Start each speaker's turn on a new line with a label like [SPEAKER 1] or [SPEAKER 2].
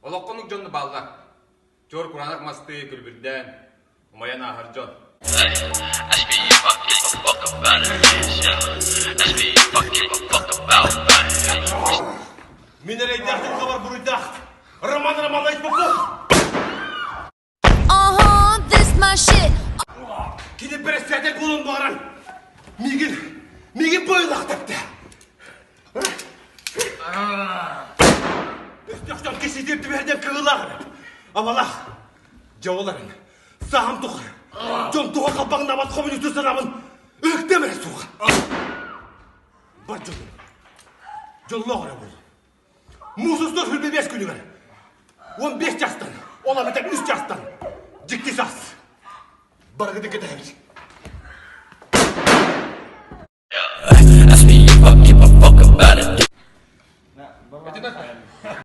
[SPEAKER 1] Олоххо оннук дьон бааллар. Чуор кураанах мастыы күлүбүрдээн, умайан ааһар дьон.
[SPEAKER 2] Мин эрэйдээхтик хабар буруйдаах Роман Романович Попов!
[SPEAKER 3] Uh-huh, this my shit.
[SPEAKER 2] Кини бэрэссээтэл буолан баҕаран миигин, миигин быылах тэптэ. Өстөөхтөн киситиир түбэһэрдэн кыылаах эбит. Абалаах, дьэ саһам тухары, дьон туха халбаҥнабат хомуньуту санаабын ыһыктыам эрэ суоҕа. Бар дьолум, дьоллоох эрэ буол. Муус устар 25 күнүгэр 15 чаастан, ол эбэтэр 3 чаастан дьикти саас. Барыгытын кэтэһэбит.